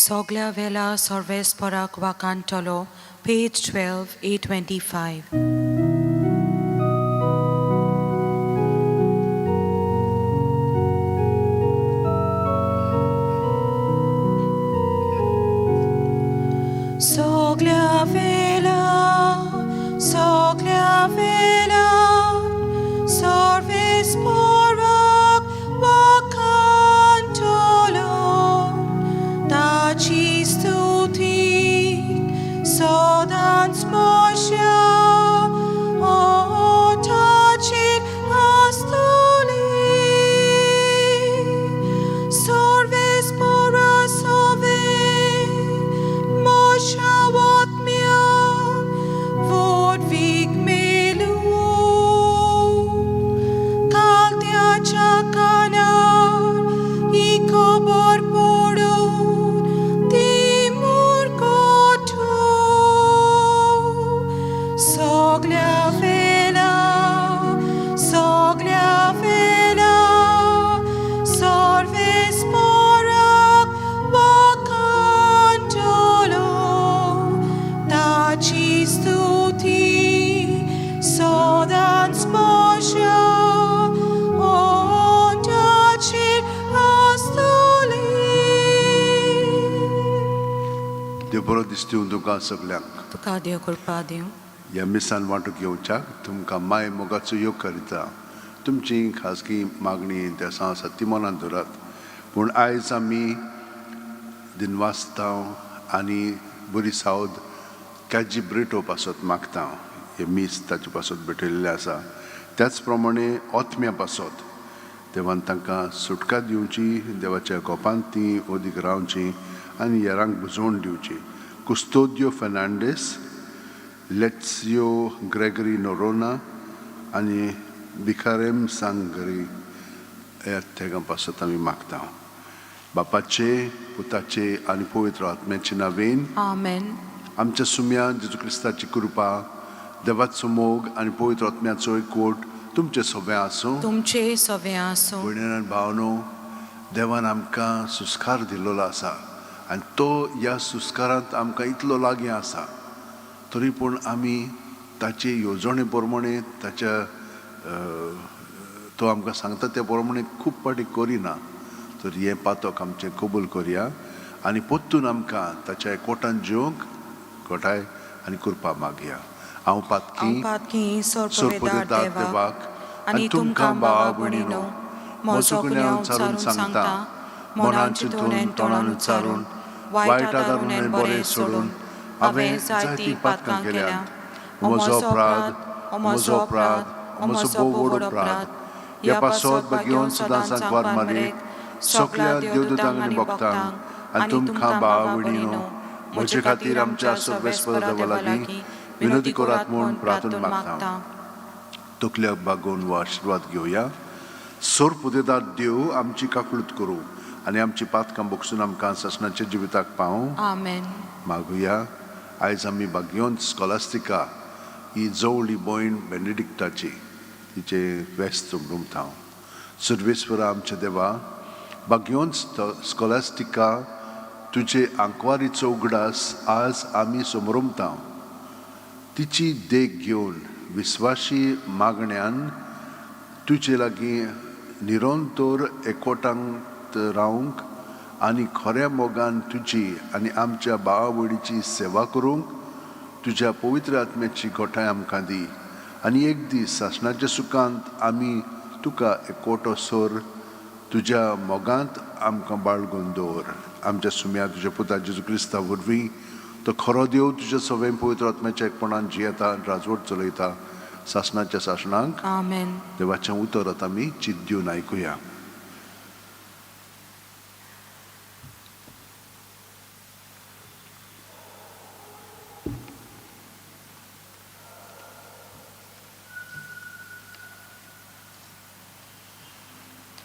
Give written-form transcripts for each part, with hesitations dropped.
सगल्या वेला सर्वेस्पराक वाकांटलो, पेज 12 A25. Soglia vela, soglia vela, sorves porak wakantolo, taci stuti, sodans mosha, o tacit astoli. Sorves pora sove, Mosha watmia, vodvik melu, Kaltia chakanar, ikobor poron, timur kotu. Soglia vela, soglia vela, sorves porak wakantolo, taci stuti, sodans mosha, on tacit astoli. देव बरो दिसता तुमकां सगल्यांक. तुका देव कृपा दिवं. ह्या मिसान वांटूंक येवच्याक तुमकां माय मोगाचो योग करिता. तुमची खाजगी मागणी देसां आसा ती मनांत धरात, पूण आयज आमी दिनवासता आनी बरी सावद कॅजी ब्रिटो पासत मागता. हे मीस ताचे पासत भेटयल्लें आसा. त्याच प्रमाणे ओतम्या पासत देवान तांकां सुटका दिवची, देवाच्या गोपांत ती ओदीक रावची आनी हेरांक बुजोवन दिवची. कुस्तोदियो फेर्नांडीस, लेट्सियो ग्रेगरी नोरोना आनी बिखारेम सांगरी ह्या तेगां पासत आमी मागता. बापाचे, पुताचे आनी पवित्र आत्म्याचे नावेन. आमेन. आमच्या सुम्या जेजू क्रिस्ताची कृपा, देवाचो मोग आनी पवित्र आत्म्याचो एकवट तुमचे सगळें आसूं. तुमचे सवे आसूं. भयणीन आनी भावनो, देवान आमकां सुस्कार दिल्लो आसा आनी तो ह्या सुस्कारांत आमकां इतलो लागीं आसा, तरी पूण आमी ताचे येवजणे प्रमाणे, ताच्या तो आमकां सांगता त्या प्रमाणे खूब फावटी करिना. तर हें पातक आमचें कबूल करया आनी परतून आमकां ताच्या एकवटान जिवंक घटाय आनी कृपा मागया. हांव पातकी हांव पातकी सोरपुदेदार सोरपुदेदार देवाक आनी तुमकां भावा भयणीनो म्हजो गुन्यांव उच्चारून सांगता. मनान चिंतून आनी तोंडान उच्चारून, वायट आदारून आनी बरें सोडून हांवें जायतीं पातकां केल्यांत. म्हजो अपराध, म्हजो अपराध, म्हजो भोव व्हड अपराध. ह्या पासत भाग्यवंत सदां सांकवार मारयेक, सगल्या देवदूतांक आनी भक्तांक आनी तुमकां भावा भयणीनो म्हजे खातीर आमच्या सर्वेस्पर देवा लागीं विनोदी करात म्हूण प्रार्थना मागता. तकल्याक बागोवन हो आशिर्वाद घेवया. सोरपुदेदार देव आमची काकळूत करूं आनी आमची पातकां बोगसून आमकां सासणाच्या जिविताक पावूं. आमेन. मागुया. आयज आमी भाग्यवंत स्कॉलास्टिका ही जवळी भयण बेनेडिक्टाची, तिचे वेस्त समरुमता. सर्वेस्वरा आमच्या देवा, भाग्यवंत स्कॉलास्टिका तुजे आंकवारीचो उगडास आज आमी समरुमता. तिची देख घेवन विस्वाशी मागण्यान तुजे लागीं निरंतर एकवटांत रावंक आनी खऱ्या मोगान तुजी आनी आमच्या भावा भयणीची सेवा करूंक तुज्या पवित्र आत्म्याची घटाय आमकां दी आनी एक दीस सासणाच्या सुखांत आमी तुका एकवटो सोर तुज्या मोगांत आमकां बाळगून दवर. आमच्या सुम्या तुज्या पुता जेजू क्रिस्ता वरवीं. तो खरो देव, तुज्या सगळें पवित्र आत्म्याच्या एकपणान जियेता, राजवट चलयता सासणाच्या सासणाक. आमेन. देवाचें उतर आतां आमी चित दिवन आयकुया.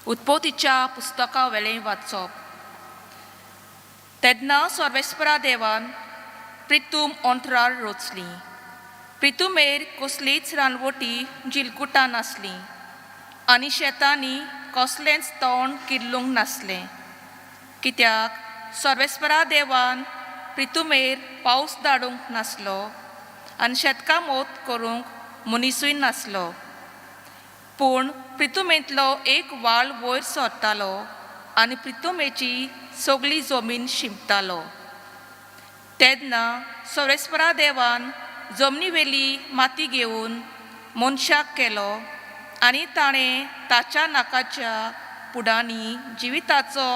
उत्पत्तीच्या पुस्तका वेलें वाचप. तेन्ना सर्वेस्परा देवान प्रितूम अंतराळ रचली. प्रितुमेर कसलीच रानवटी जिलकुटां नासलीं आनी शेतांनी कसलेंच तण किल्लूंक नासलें, कित्याक सर्वेस्परा देवान प्रितुमेर पावस धाडूंक नासलो आनी शेतकामत करूंक मनिसूय नासलो. पूण प्रितुमेंतलो एक वाल वयर सरतालो आनी प्रितुमेची सगली जमीन शिंपतालो. तेन्ना सर्वेस्परा देवान जमनीवेली माती घेवन मनशाक केलो आनी ताणें ताच्या नाकाच्या पुडांनी जिविताचो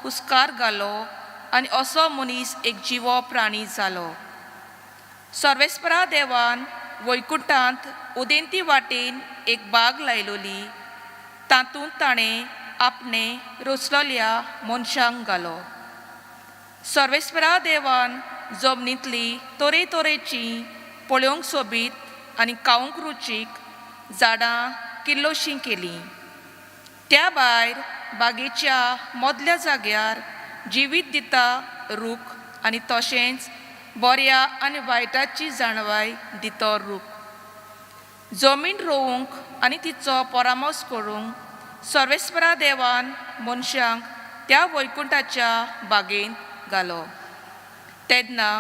हुस्कार घालो आनी असो मनीस एक जिवो प्राणी जालो. सर्वेस्परा देवान वैकुंठांत उदेंती वाटेन एक बाग लायलोली, तातूंत ताणें आपणें रचलोल्या मनशांक घालो. सर्वेस्परा देवान जमनींतली तरेतरेची पळोवंक सोबीत आनी खावंक रुचीक झाडां किल्लोशीं केलीं. त्या भायर बागेच्या मदल्या जाग्यार जिवीत दिता रूख आनी तशेंच बऱ्या आनी वायटाची जाणवाय दितो रूख. जमीन रोवंक आनी तिचो परामर्श करूंक सर्वेस्परा देवान मनशांक त्या वैकुंठाच्या बागेंत घालो. तेन्ना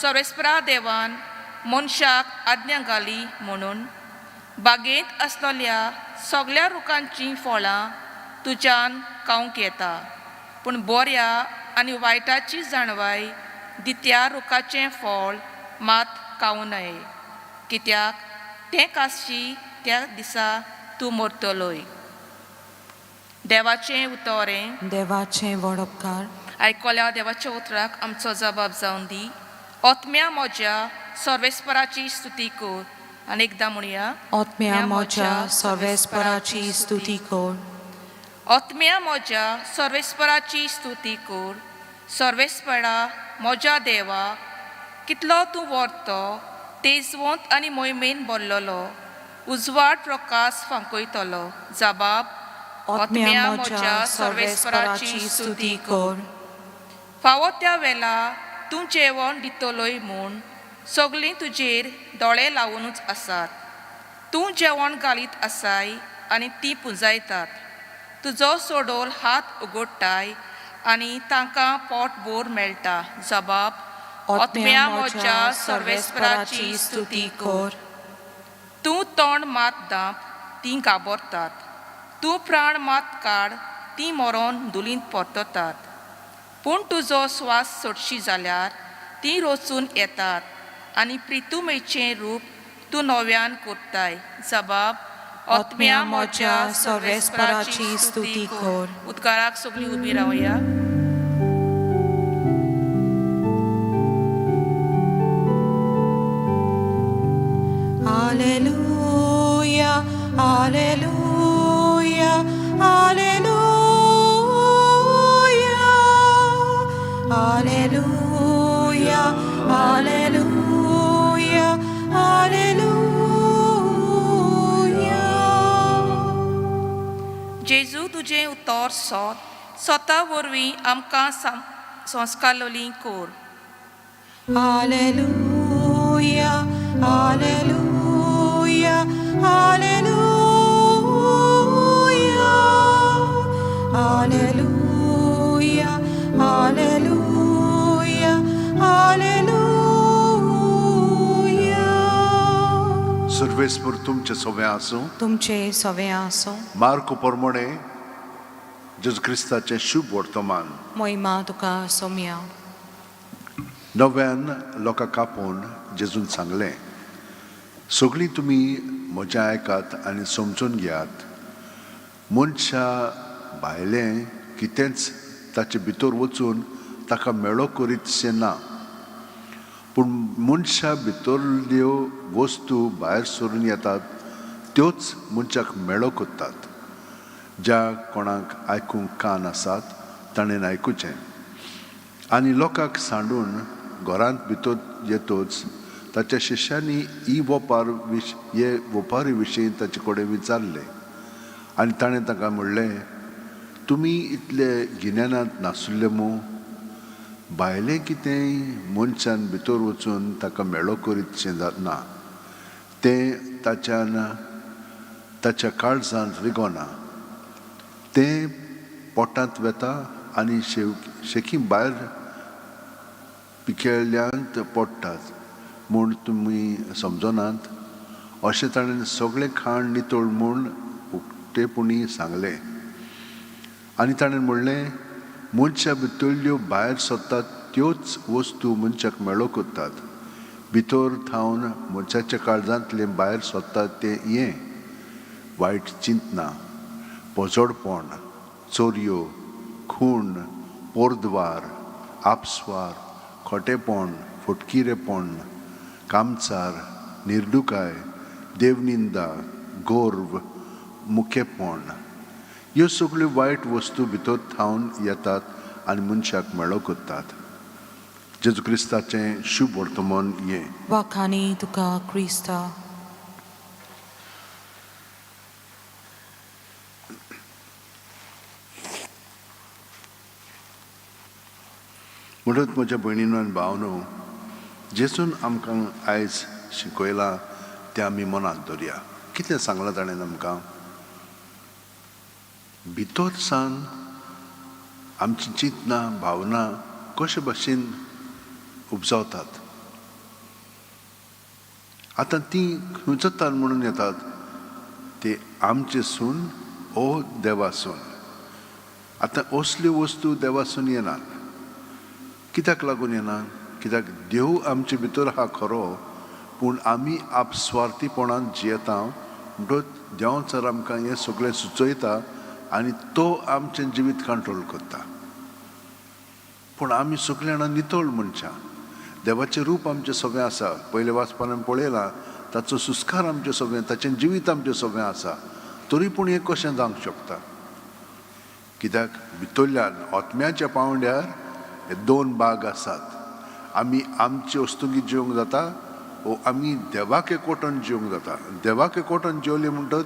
सर्वेस्परा देवान मनशाक आज्ञा घाली म्हणून बागेंत आसलेल्या सगल्या रुखांचीं फळां तुज्यान खावंक येता, पूण बऱ्या आनी वायटाची जाणवाय दित्या रुखाचें फळ मात खावं नये, कित्याक तें काशी त्या दिसा तूं मरतलोय. देवाचें उतरें. देवाचें व्हड उपकार. आयकल्या देवाच्या उतराक आमचो जबाब जावन दी. ओतम्या म्हज्या सर्वेस्पराची स्तुती कर. आनी एकदां म्हणया. आत्म्या म्हज्या सर्वेस्पराची स्तुती कर. आत्म्या म्हज्या सर्वेस्पराची स्तुती कर. सर्वेस्परा म्हज्या देवा, कितलो तूं व्हरतो तेजवंत आनी मोहिमेन भरलेलो उजवाड प्रकाश फांकयतलो. जबाब. आत्म्या म्हज्या सर्वेस्पराची स्तुती कर. फावो त्या वेळा तूं जेवण दितलोय म्हूण सगलीं तुजेर दोळे लावुनूच आसात. तूं जेवण घालीत आसाय आनी तीं पुंजायतात. तुजो सोडोल हात उगडटाय आनी तांकां पोटभर मेळटा. जबाब. आत्म्या म्हज्या सर्वेस्पराची स्तुती कर. तूं तोंड मात दांप, तीं घाबरतात. तूं प्राण मात काड, तीं मरोन दुलींत परततात. पूण तुजो स्वास सोडशी जाल्यार तीं रचून येतात आनी प्रितुमेचें रूप तूं नव्यान करताय. जबाब. आत्म्या म्हज्या सर्वेस्पराची स्तुती कर. उदकाराक सगळीं उबी रावया. Alleluia, Alleluia, Alleluia, Alleluia, Alleluia, Alleluia. जेजू तुजें उतर सोत सोता वरवीं आमकां संस्कारलोली कर. Alleluia, Alleluia, Alleluia, Alleluia, Alleluia, Alleluia. सर्वेस्पर तुमचे सवे आसूं. तुमचे सवे आसूं. मार्क प्रमाणे जेजू क्रिस्ताचें शुभ वर्तमान. मोहिमा तुका सोम्या. नव्यान लोकांक कापून जेजून सांगलें, सगळीं तुमी म्हजें आयकात आनी समजून घेयात. मनशा भायलें कितेंच ताचे भितर वचून ताका मेळो करीतशें ना, पूण मनशा भितरल्यो वस्तू भायर सरून येतात त्योच मनशाक मेळो करतात. ज्या कोणाक आयकूंक कान आसात ताणें आयकुचें. आनी लोकांक सांडून घरांत भितर येतच ताच्या शिश्यांनी ही वोपार विश हे वोपारी विशीं ताचे कडेन विचारलें. आनी ताणें तांकां म्हणलें, तुमी इतले गिन्यानांत नासुल्ले मूं? भायलें कितेंय मनशान भितर वचून ताका मेळो करीतशें जातना तें ताच्यान ताच्या काळजांत रिगोना, तें पोटांत वता आनी शेव शेकी भायर पिकेल्ल्यांत पडटात म्हूण तुमी समजनात? अशें ताणें सगळें खाण नितळ म्हूण उक्तेपणी सांगलें. आनी ताणें म्हणलें, मनशा भितरल्यो भायर सरतात त्योच वस्तू मनशाक मेळो करतात. भितर थावन मनशाच्या काळजांतलें भायर सरतात तें हें: वायट चिंतना, पोजोडपण, चोरयो, खूण, पोरद्वार, आपस्वार, खोटेपण, फटकिरेपण, कामचार, निर्दुकाय, देवनिंदा, गोर्व, मुखेपण. ह्यो सगळ्यो वायट वस्तू भितर थावन येतात आनी मनशाक मेळो करतात. जेजू क्रिस्ताचें शुभ वर्तमान हें. वाखाणी तुका क्रिस्ता. म्हणत म्हज्या भयणीनो आनी भावनो, जेजून आमकां आयज शिकयलां तें आमी मनांत दवरया. कितें सांगलां ताणें आमकां? भितर सावन आमची चिंतनां भावना कशे भाशेन उपजावतात. आतां तीं खंयचो म्हणून येतात? ते आमचे सून ओ देवासून. आतां असल्यो वस्तू देवासून येनात. कित्याक लागून येना? कित्याक देव आमचे भितर आहा खरो, पूण आमी आपस्वार्थीपणान जियेता. म्हणटच देव सर आमकां हें सगळें सुचयता आनी तो आमचें जिवीत कंट्रोल करता. पूण आमी सगळीं जाणां नितळ मनशां, देवाचें रूप आमचें सगळें आसा. पयलें वाचपान आमी पळयलां, ताचो संस्कार आमचें सगळें, ताचें जिवीत आमचें सगळें आसा. तरी पूण हें कशें जावंक शकता? कित्याक भितरल्यान आत्म्याच्या पांवड्यार हे दोन भाग आसात. आमी आमचे वस्तुगी जिवंक जाता वो आमी देवाक एकवटून जिवंक जाता. देवाक एकवटून जेवले म्हणटच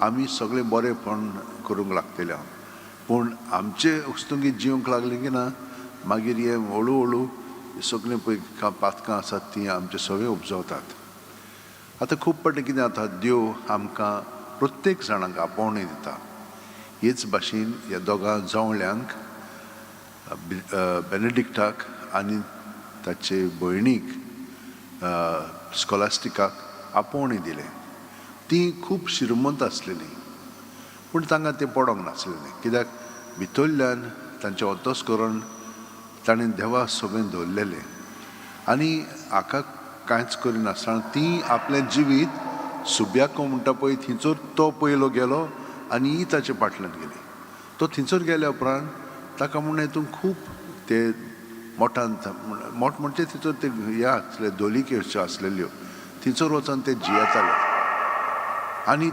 आमी सगळें बरेंपण करूंक लागतले. हांव पूण आमचे वस्तुगी जिवंक लागले की ना, मागीर हे हळू हळू सगळीं पळय पातकां आसात तीं आमचे सगळे उपजवतात. आतां खूब फावटी कितें जाता, देव आमकां प्रत्येक जाणांक आपोवणें दिता. हेच भाशेन ह्या दोगां जावळ्यांक, बेनेडिक्टाक आनी ताचे भयणीक स्कॉलास्टिकाक आपोवणें दिलें. तीं खूब श्रीमंत आसलेलीं, पूण तांकां तें पडोंक नासलेलें. कित्याक भितरल्यान तांचें अंतस्करण ताणें देवा सगळें दवरलेलें आनी हाका कांयच करिनासतना तीं आपलें जिवीत सुब्याको म्हणटा पळय थंयसर तो पयलो गेलो आनी ही ताचे फाटल्यान गेली. तो थंयसर गेल्या उपरांत ताका म्हण हितून खूब ते मोठान मोठ म्हणजे थंयसर ते हे आसले, धोलिक्यो आसलेल्यो, थंयसर वचोन ते जियेताले. आनी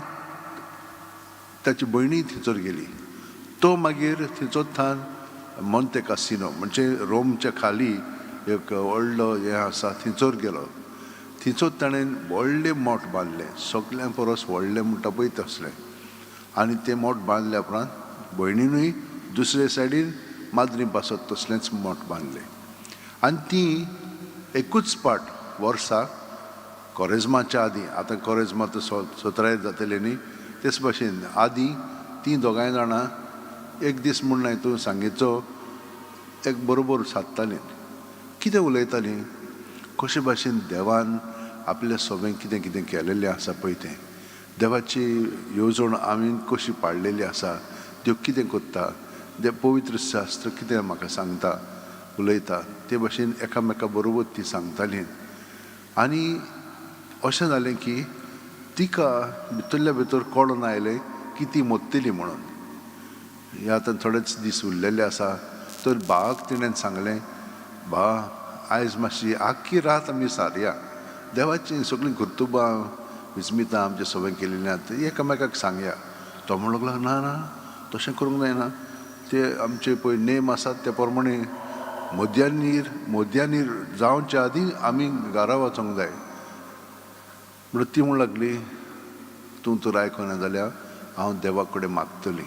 ताची भयणी थंयसर गेली. तो मागीर थंयसर थावन मोंते कासिनो म्हणजे रोमच्या खाली एक व्हडलो हें आसा थंयसर गेलो. थंयसर ताणें व्हडलें मोठ बांदलें, सगळ्यां परस व्हडलें म्हणटा पळय तसलें. आनी तें मोठ बांदल्या उपरांत भयणीनूय दुसरे सायडीन माद्री पासत तसलेंच मोठ बांदलें. आनी ती एकूच पाट वर्साक कोरेज्माच्या आदीं, आतां कोरेज्मा तर सतराय जातलें न्ही, तेच भाशेन आदीं तीं दोगांय जाणां एक दीस म्हूण न्हय तूं सांगेचो एक बरोबर सादतालीं. कितें उलयतालीं, कशे भाशेन देवान आपल्या सगळें कितें कितें केलेलें आसा पळय तें, देवाची येवजण आमी कशी पाडलेली आसा, देव कितें करता, देव पवित्र शास्त्र कितें म्हाका सांगता उलयता, ते भाशेन एकामेका बरोबर ती सांगतालीं. आनी अशें जालें की तिका भितरल्या भितर कळून आयलें की ती मोत्तली म्हणून. हे आतां थोडेच दीस उरलेले आसा. तर भावाक तिणें सांगलें, भावा आयज मातशी आख्खी रात आमी सारया, देवाचीं सगळीं कर्तुबां विस्मितां आमचें सगळें केलेलीं आसा एकामेकाक सांगया. तो म्हणूंक लागलो, ना ना तशें करूंक जायना, ते आमचे पळय नेम आसात ते प्रमाणे मध्यानीर जावच्या आदीं आमी घरा वचोंक जाय. म्हणून ती म्हणूंक लागली, तूं तर आयकना जाल्यार हांव देवा कडेन मागतली.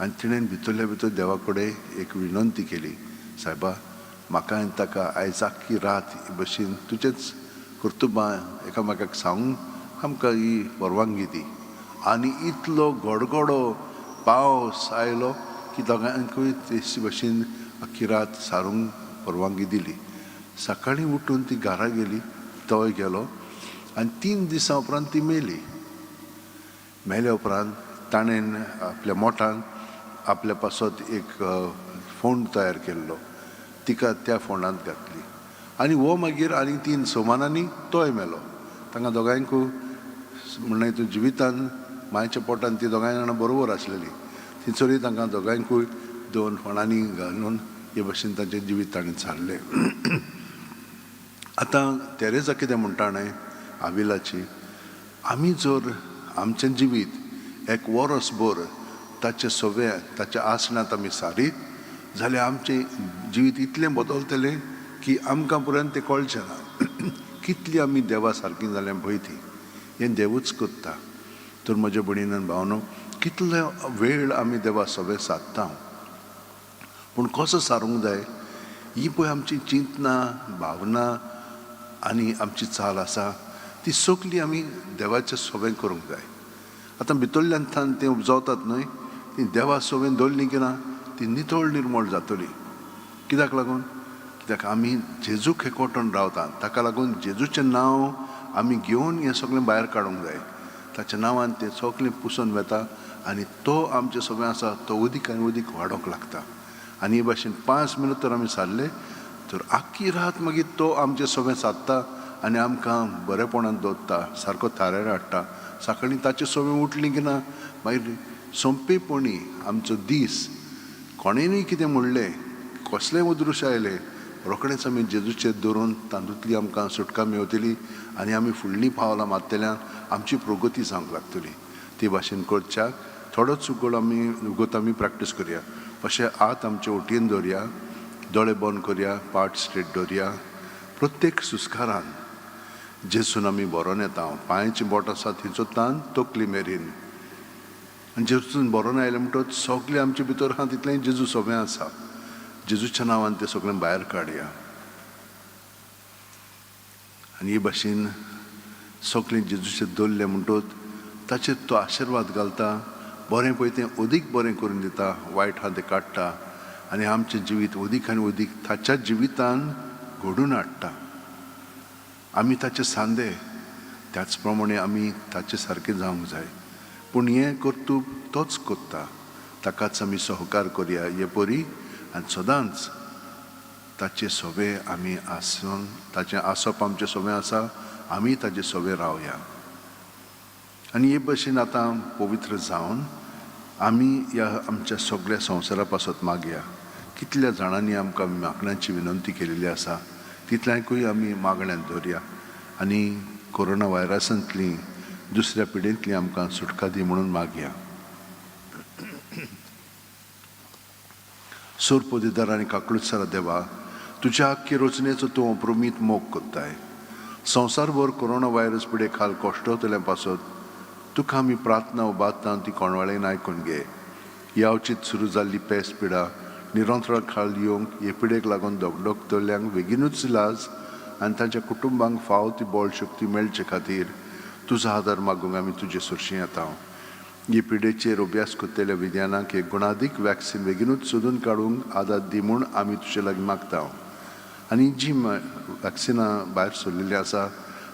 आनी तिणें भितरल्या भितर देवा कडेन एक विनंती केली, सायबा म्हाका आनी ताका आयज आख्खी रात हे भशेन तुजेच कर्तुबां एकामेकाक सांगूंक आमकां ही परवानगी दी. आनी इतलो गडगडो पावस आयलो की दोगांकूय तेच भशेन आख्खी रात सारूंक परवानगी दिली. सकाळीं उठून ती घरा गेली, तोय गेलो आनी 3 दिसां उपरांत ती मेली. मेल्या उपरांत ताणें आपल्या मोठान आपल्या पासत एक फोंड तयार केल्लो, तिका त्या फोंडांत घातली आनी हो मागीर आनी 3 समानांनी तोय मेलो. तांकां दोगांयकूय म्हणल्यार तूं जिवितान मायच्या पोटान ती दोगांय जाणां बरोबर आसलेली. थंयसरूय तांकां दोगांयकूय 2 फोंडांनी घालून हे भशेन तांचें जिवीत ताणें सारलें. आतां तेरेजा कितें म्हणटा न्हय आविलाची, आमी जर आमचें जिवीत एक वरसभर ताचे सवे ताच्या आसनांत आमी सारीत जाल्यार आमचें जिवीत इतलें बदलतलें की आमकां पर्यंत तें कळचें ना. कितली आमी देवा सारकी जाल्या पळय ती, हें देवूच करता. तर म्हज्या भयणीन भावनो, कितलो वेळ आमी देवा सवे सादता, पूण कसो सारूंक जाय ही पळय आमची चिंतना, भावना आनी आमची चाल आसा ती सगली आमी देवाच्या सोबें करूंक जाय. आतां भितरल्यान थान तें उपजावतात न्हय, ती देवा सोबें दवरली की ना ती नितळ निर्मळ जातली. कित्याक लागून? कित्याक आमी जेजूक एकवटून रावता, ताका लागून जेजूचें नांव आमी घेवन हें सगळें भायर काडूंक जाय. ताच्या नांवान तें सगळें पुसून वता आनी तो आमचे सोबें आसा तो उदीक आनी उदीक वाडोवंक लागता. आनी हे भाशेन 5 मिनट तर आमी सारले तर आख्खी रात मागीर तो आमचे सोबें सादता आनी आमकां बरेपणान दवरता, सारको थाऱ्यार हाडटा. सकाळीं ताचे सोबें उठली की ना मागीर सोंपेपणी आमचो दीस कोणेनूय कितें म्हणलें, कसलेंय उदृश्य आयलें, रोखडेंच आमी जेजूचेर दवरून तातूंतली आमकां सुटका मेवतली आनी आमी फुडलीं पावलां मारतल्यान आमची प्रगती जावंक लागतली. ते भाशेन करच्याक थोडोच उगड आमी उगत आमी प्रॅक्टीस करया. अशें हात आमचे ओटयेन दवरया, दोळे बंद करया, पाट स्ट्रेट दवरया. प्रत्येक सुस्कारान जेजून आमी बरोवन येता, पांयची बोट आसा थंयचो तान तकली मेरेन, आनी जेजून बरोवन आयलें म्हणटकच सगळें आमचे भितर आहा तितलें जेजू सोबें आसा. जेजूच्या नांवान तें सगळें भायर काडया आनी हे भाशेन सगळें जेजूचेर दवरलें म्हणटकच ताचेर तो आशिर्वाद घालता, बरें पळय तें अदीक बरें करून दिता, वायट आहा तें काडटा आनी आमचें जिवीत अदीक आनी अदीक ताच्या जिवितान घडून हाडटा. आमी ताचे सांदे, त्याच प्रमाणे आमी ताचे सारकें जावंक जाय. पूण हें कर्तूब तोच करता, ताकाच आमी सहकार करया हे परी आनी सदांच ताचे सोबे आमी आसून ताचें आसप आमचें सोबें आसा, आमी ताचे सोबे रावया. आनी हे भशेन आतां पवित्र जावन आमी ह्या आमच्या सगळ्या संवसारा पासत मागया. कितल्या जाणांनी आमकां मागण्यांची विनंती केलेली आसा तितल्यांकूय आमी मागण्यांत दवरया आनी कोरोना व्हायरसांतली दुसऱ्या पिडेंतली आमकां सुटका दी म्हणून मागया. सोरपोदेदार आनी काकळुतसरा देवा, तुज्या आख्खे रचनेचो तूं अप्रमीत मोग करताय. संवसारभर कोरोना व्हायरस पिडे खाल कश्टवतल्या पासत तुका आमी प्रार्थना उबारता ती कोणवाळेन आयकून घे. ह्या अवचीत सुरू जाल्ली पेस पिडा निरंतरां खाल येवंक हे पिडेक लागून दगदगतल्यांक बेगीनूच लाज आनी तांच्या कुटुंबांक फाव ती बळ शक्ती मेळचे खातीर तुजो आदार मागूंक आमी तुजे सरशीं येता. हे पिडेचेर अभ्यास करतल्या विज्ञानाक एक गुणादीक वॅक्सिन बेगीनूच सोदून काडूंक आदार दी म्हूण आमी तुजे लागीं मागता. आनी जी वॅक्सिनां भायर सरलेलीं आसा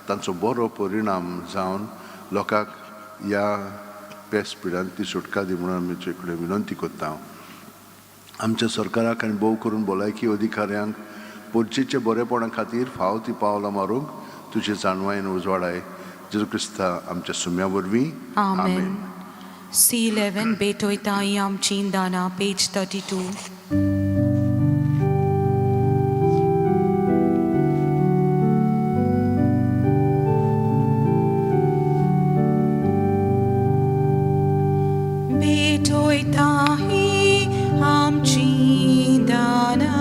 तांचो बरो परिणाम जावन लोकांक ह्या पेस पिडांत ती सुटका दी म्हणून आमी तुजे कडेन विनंती करता. आमच्या सरकाराक आनी भोव करून भलायकी अधिकाऱ्यांक पोरचेच्या बरेपणा खातीर फाव ती पावलां मारूंक तुजे जाणवायेन उजवाडाय. जेजू क्रिस्ता आमच्या सुम्या वरवीं, आमेन. C11 भेटोयता आमची दाना, पेज 32. भेटोयता आमची दाना,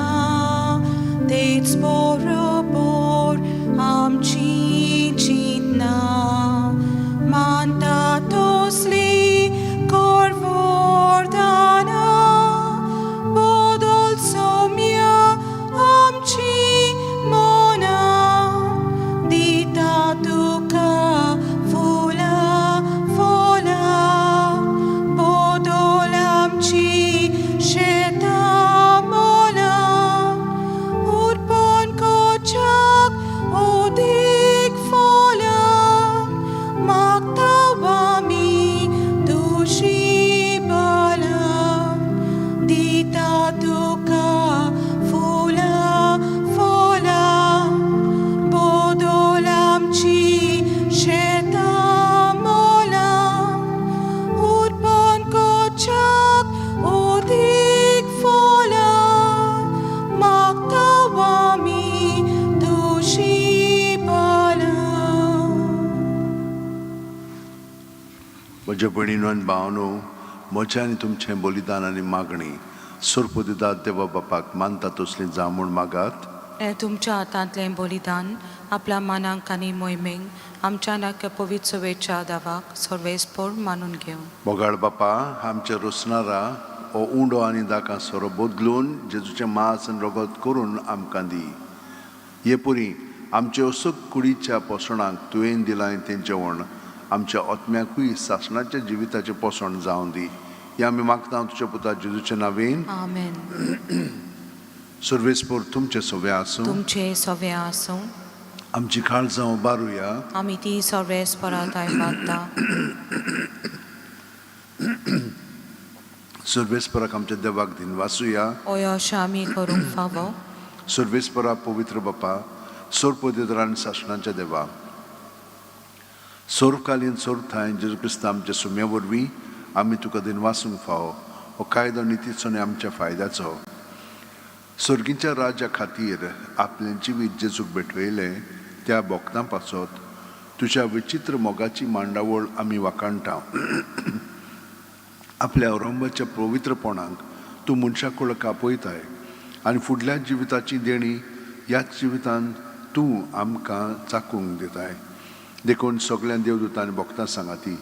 तेच बरोबर आमची चिंतना, मानता तसली कर वरदाना, बदल म्हज्या भयणीनो आनी भावनो, म्हजें आनी तुमचें बलिदान आनी मागणी सोरपोदिदाद देवा बापाक मानता तसली जावं म्हूण मागात. हें तुमच्या हातांतलें बलिदान आपल्या मानाक आनी मोहिमेक आमच्या नाक्या पवित्र सवेच्या दावाक सर्वेस्पोर मानून घेवं. मोगाळ बापा, आमच्या रोसणारा हो उंडो आनी दाकां सोरो बदलून जेजूचें मांस आनी रगत करून आमकां दी. हे पुरी आमचे असोक कुडीच्या पोसणाक तुवें दिलां तें जेवण आमच्या आत्म्याकूय सासणाच्या जिविताचें पोसण जावं दी. हें आमी मागता तुज्या पुता जेजूच्या नांवेन. आमेन. सर्वेस्पोर तुमचें सगळें आसूं. तुमचे सवे आसूं. आमची काळजां उबारुया. आमी ती सर्वेस्परा थांय मागता. सर्वेस्पराक आमच्या देवाक दिनवासुया. हय, अशें आमी करूंक फावो. सर्वेस्परा, पवित्र बापा, सोरपदेदर आनी सासणाच्या देवा, सोर्वकालीन सोर्वथांय जेजू क्रिस्तांव आमच्या सुम्या वरवीं आमी तुका दिनवासूंक फावो. हो कायदो नितीचो आनी आमच्या फायद्याचो. सर्गीच्या राज्या खातीर आपलें जिवीत जेजूक भेटयलें त्या भोक्तां पासत तुज्या विचित्र मोगाची मांडावळ आमी वाखाणटा. आपल्या अवरंबाच्या पवित्रपणाक तूं मनशा कुळक आपयताय आनी फुडल्या जिविताची देणी ह्याच जिवितान तूं आमकां चाकूंक दिताय. देखून सगळ्या देवदूतांनी भोक्तां सांगाती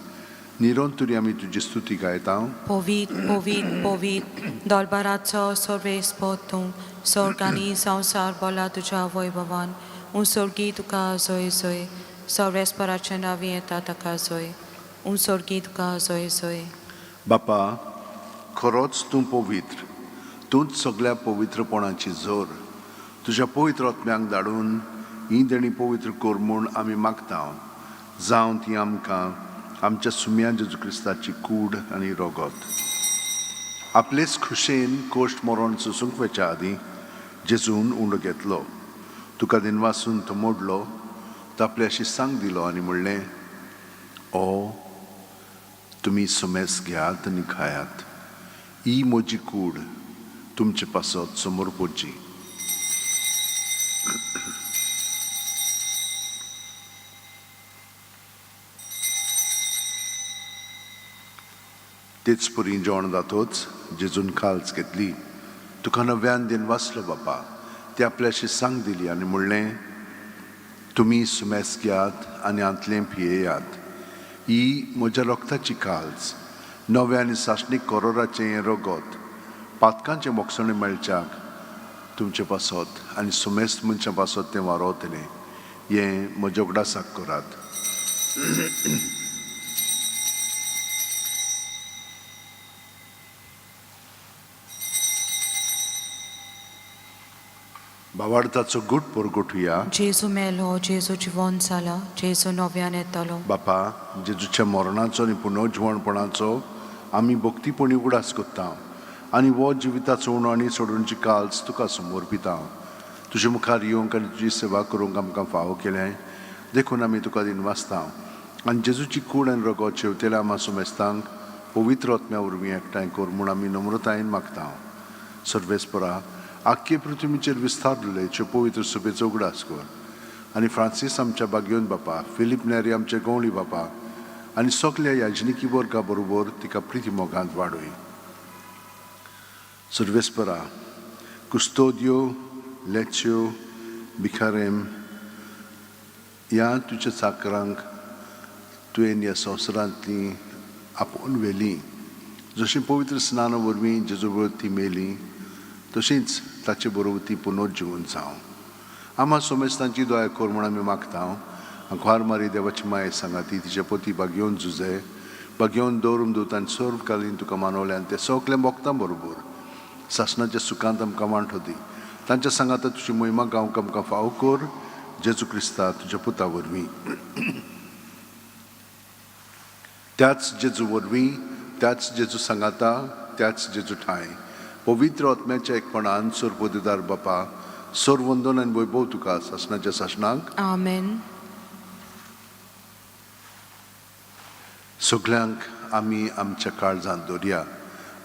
निरंतरी आमी तुजी स्तुती गायता. पवीत पवीत पवीत दरबाराचो सर्वेस्पोर तूं, स्वर्ग आनी संवसार बोला तुज्या वैभवान. उंसर्गी तुका जय जय. सर्वेस्पराच्या नांवी येता ताका जय. उंसर्गी तुका जय जय. बापा, खरोच तूं पवित्र, तूंच सगळ्या पवित्रपणाची जोर. तुज्या पवित्र आत्म्यांक धाडून ही देणी पवित्र कर म्हूण आमी मागता. जावं ती आमकां आमच्या सुम्या जेजू क्रिस्ताची कूड आनी रगत. आपलेच खुशेन कोश्ट मरण सोसूंक वचच्या आदीं जेजून उंडो घेतलो, तुका दिनवासून तो मोडलो, तो आपल्या शिस्तांक दिलो आनी म्हणलें, ओ तुमी सुमेस घेयात आनी खायात. ही म्हजी कूड तुमचे पासत समोर पडची. तेच परी जेवण जातोच जेजून काल्स घेतली, तुका नव्यान दिन वाचलो बापा, ती आपल्या शिस्तांक दिली आनी म्हणलें, तुमी सुमेस घेयात आनी हांतलें पियेयात. ही म्हज्या रक्ताची काल्स, नव्या आनी सासणीक करोराचें हें रगत पातकांचें मोगसणें मेळच्याक तुमचे पासत आनी सुमेस्त मनशां पासत तें वारोवतलें. हें म्हज्या उगडासाक करात. भावार्थाचो गूट परगटुया. जेजू मेलो, जेजू जिवन जाला, जेजू नव्यान येतलो. बापा, जेजूच्या मरणाचो आनी पुनर्जिवणपणाचो आमी भक्तीपणी उगडास करता आनी हो जिविताचो उणो आनी सोडूनची काल्स तुका समर्पिता. तुजे मुखार येवंक आनी तुजी सेवा करूंक आमकां फावो केलें देखून आमी तुका दिनवासता आनी जेजूची कूड आनी रगत शेवतेल्या आमा सुमेस्तांक पवित्र आत्म्या वरवीं एकठांय कर म्हूण आमी नम्रतायेन मागता. सर्वेस्परा, आख्खे पृथ्वीचेर विस्तारलेले पवित्र सभेचो उगडास कर आनी फ्रांसीस आमच्या बागयोन बापा, फिलीप नेरी आमचे गवळी बापा आनी सगल्या याजनिकी वर्गा बरोबर तिका प्रिती मोगांत वाडय. सर्वेस्परा, कुस्तोदियो लेच्यो भिकारेम ह्या तुज्या चाकरांक तुवें ह्या संवसारांतली आपोवन व्हेली. जशी पवित्र स्नाना वरवीं जेजू बरोबर ती मेली तशींच ताचे बरोबर ती पुनर्जिवन जावं. आमा सोमेस्तांची दया कर म्हूण आमी मागता. आंकवार मारी देवाची माये सांगाती तिचे पती बागयोवन जुजे बागयोवन दवरून दवरता आनी सर्वकालीन तुका मानवले आनी ते सगळे भोगता बरोबर सासणाच्या सुखांत आमकां वांटो दी. तांच्या सांगाता तुजी मोहिमा गावंक आमकां फावो कर, जेजू क्रिस्ता तुज्या पुता वरवीं. त्याच जेजू वरवीं, त्याच जेजू सांगाता, त्याच जेजू ठांय पवित्र आत्म्याच्या एकपणान सोरपोदिदार बापा, सोर वंदन आनी वैभव तुका सासणाच्या सासणाक. आमेन. सगल्यांक आमी आमच्या काळजांत दवरया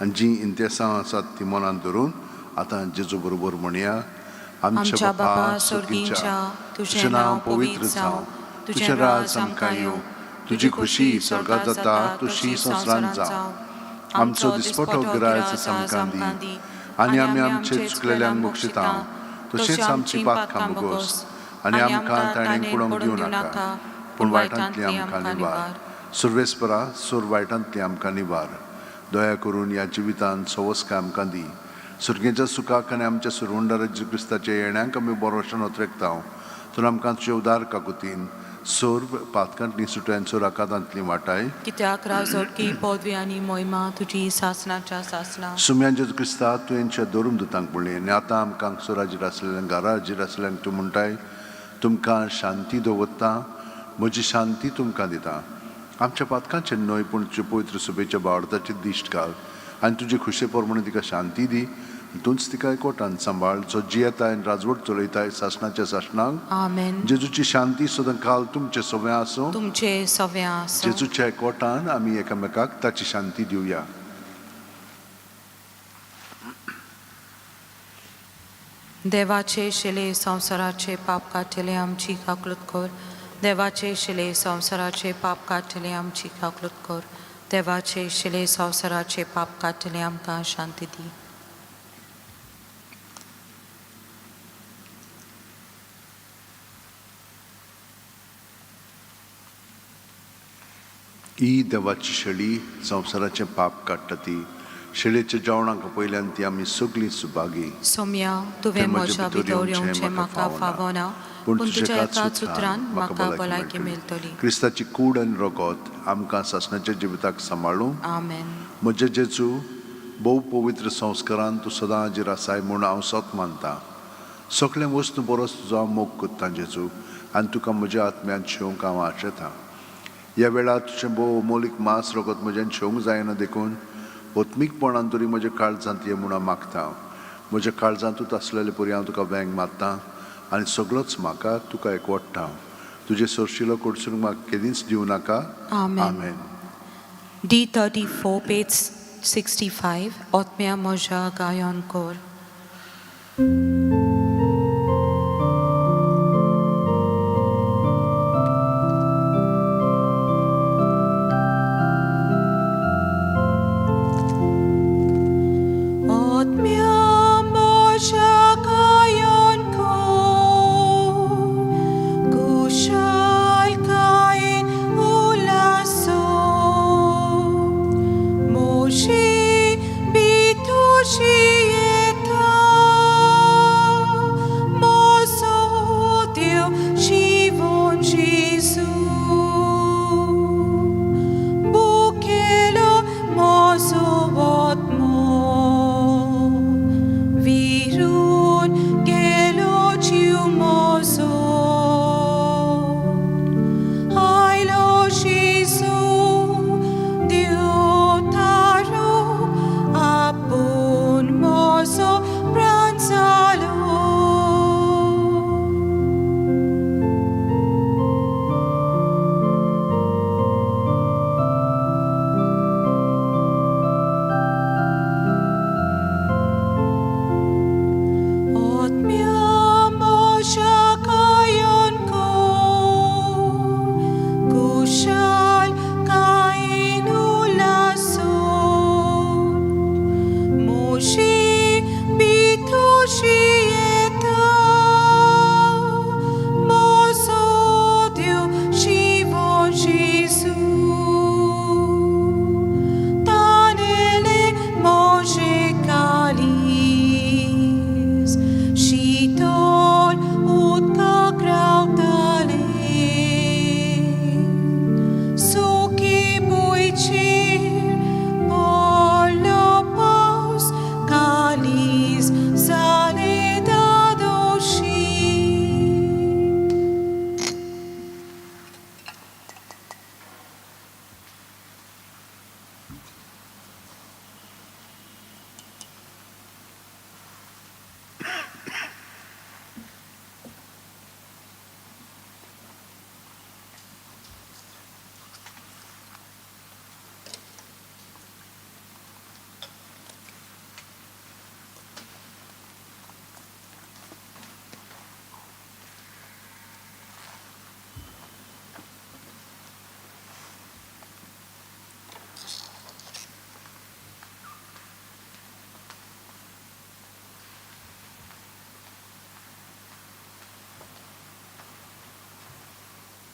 आनी जीं इंतेसांव आसात ती मनांत धरून आतां जेजू बरोबर म्हणया. आमच्या बापा सर्गींच्या, तुजें नांव पवित्र जावं, तुजें राज आमकां येवं, तुजी खुशी स्वर्गात जाता तशी संवसारांत जावं. आमचो दिसपटो गिरायच आमकां दी आनी आमी आमचे चुकलेल्यांक मोक्षिता तशेंच आमची पातकां भोगोस आनी आमकां ताणें कुडोवंक दिवं नाका, पूण वायटांतली आमकां निवार. सुर्वेस्परा सुर वायटांतली आमकां निवार. दया करून ह्या जिवितांत सवस्काय आमकां दी. सुर्गेच्या सुखाक आनी आमच्या सुरवंडार जेजू क्रिस्ताच्या येण्याक आमी बरोशन ओतरेकता. तर आमकां तुजे उदार काकुतीन सर्व पातकांतली सुटयांचो राकातांतली वाटाय. कित्याक राजोटकी पदवी आनी मोहिमा तुजी सासणाच्या सासणा. सुम्यान जेजू क्रिस्ता, तुवेंच्या धरून दुतांक म्हणलें आनी आतां आमकां सुराजीर आसलेल्यांक घराजीर आसलेल्यांक तूं म्हणटाय, तुमकां शांती दवरता, म्हजी शांती तुमकां दिता. आमच्या पातकांचेर न्हय पूण तुजे पवित्र सुबेच्या बावडताची दिश्ट घाल आनी तुजे खुशे प्रमाणे तिका शांती दी. तूंच तिका एकवटान सांबाळ, जो जियेताय आनी राजवट चलयताय सासणाच्या सासणाक. आमेन. जेजूची शांती सदां काल तुमचे सगळें आसूं. तुमचे सव्या आसूं. जेजूच्या एकवटान आमी एकामेकाक ताची शांती दिवया. देवाचे शिले संवसाराचे पाप काडटले आमची काकलूत कर. देवाचे शिले संवसाराचे पाप काडटले आमची काकलूत कर. देवाचे शिले संवसाराचे पाप काडटले आमकां शांती दी. ही देवाची शेळी संवसाराचें पाप काडटा ती शेळेच्या जेवणाक पयल्यान ती आमी सगळीं सुभागी. सोम्या, तुवें म्हज्या भितर येवचें म्हाका फावना, पूण तुज्या एकाच उतरान म्हाका भलायकी मेळटली. क्रिस्ताची कूड आनी रगत आमकां सासणाच्या जिविताक सांबाळूं. आमेन. म्हजे जेजू, भोव पवित्र संस्कारान तूं सदां हाजीर आसाय म्हूण हांव सत मानता. सगळें वस्तू बरोच तुजो हांव मोग करतां जेजू, आनी तुका म्हज्या आत्म्यान शेवंक हांव आशेतां. ह्या वेळार तुजें भोव अमोलीक मांस रगत म्हज्यान शेवंक जायना, देखून आत्मीकपणान तरी म्हज्या काळजांत ये म्हूण हांव मागता. म्हज्या काळजांतूच आसलेले परी हांव तुका वेंग मारता आनी सगळोच म्हाका तुका एकवटता. तुजें सरशिलो कडसून म्हाका केदींच दिवं नाका. आमेन. आमेन. D34 page 65. आत्म्या म्हज्या गायन कर. आत्म्या म्हज्या गायन कर, कुशलकायेन उल्हासो, म्हजी भितरची येता.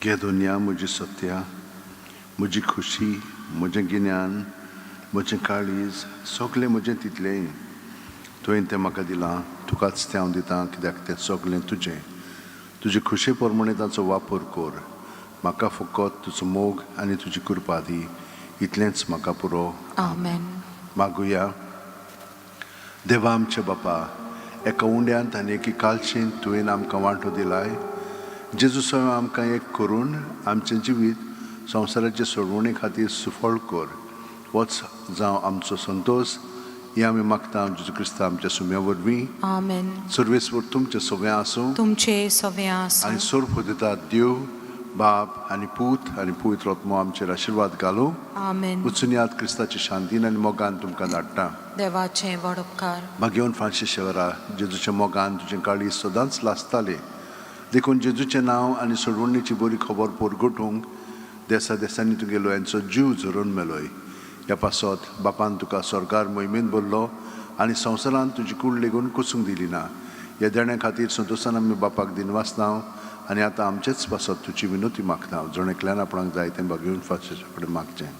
घे दुनिया म्हजी सत्या, म्हजी खुशी, म्हजें गिन्यान, म्हजें काळीज, सगळें म्हजें तितलेंय तुवें तें म्हाका दिलां, तुकाच तें हांव दितां, कित्याक तें सगळें तुजें. तुजे खुशे प्रमाणे ताचो वापर कर. म्हाका फकत तुजो मोग आनी तुजी कृपा दी, इतलेंच म्हाका पुरो. आमेन. मागुया. देवा आमच्या बापा, एका उंड्यांत आनी एकी कालशेंत तुवें आमकां वांटो दिलाय. जेजू स्वयं आमकां एक करून आमचें जिवीत संवसाराचे सोडवणे खातीर सुफळ कर. वच जावं आमचो संतोश. हें आमी मागता जेजू क्रिस्ता आमच्या सुम्या वरवीं. आमेन. सर्वेस्वर तुमचें सगळें आसूं. तुमचे सगळें आसूं. आनी सोर्प दितात देव बाप आनी पूत आनी पवित्र आत्मो आमचेर आशिर्वाद घालूं. आमेन. वचून याद क्रिस्ताच्या शांतीन आनी मोगान तुमकां धाडटा. देवाचें व्हड उपकार. भाग्यवंत फ्रांसीस शेवरा, जेजूच्या मोगान तुजें काळीज सदांच लासतालें, देखून जेजूचें नांव आनी सोडवणीची बरी खबर परगटूंक देसा देसांनी तुगेलो यांचो जीव झरोवन मेलोय. ह्या पासत बापान तुका स्वर्गार मोहिमेन भरलो आनी संवसारांत तुजी कूड लेगून कोसूंक दिली ना. ह्या देण्या खातीर संतोशान आमी बापाक दिनवासता आनी आतां आमचेच पासत तुजी विनोती मागता. जण एकल्यान आपणाक जाय तें भाग्यवंत फ्रांसीसा कडेन मागचें.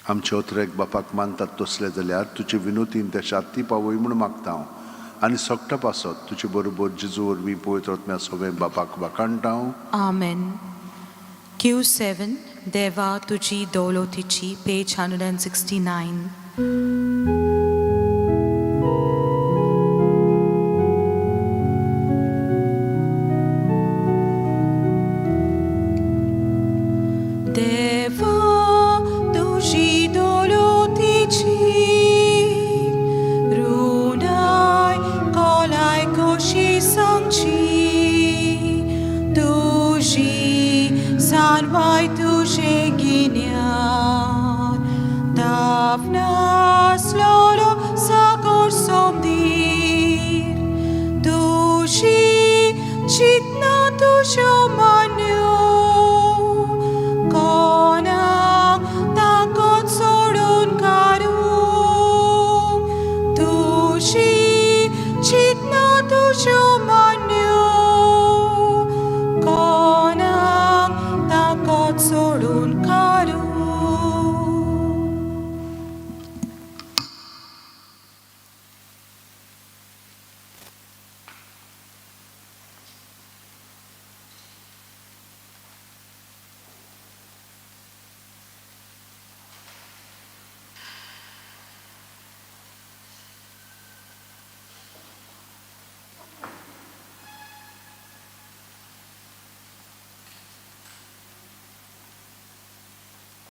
आमचे ओतरेक बापाक मानतात तसले जाल्यार तुजे विनोतीन त्या शांती पावय म्हूण मागता हांव आनी सगटा पासत तुजे बरोबर जेजू वरवीं पवित्र आत्म्या सगळें बापाक वाखाणटा हांव. आमेन. Q7, देवा तुजी दौलतीची, पेज 169. देवा तुजी दौलतीची ऋणाय कोलाय कशी सांगची, तुजी सारवाय तुजें गिन्यान दाफनासलोलो सागर सोमदीर, तुजी चिंतना तुज्यो मान्यो.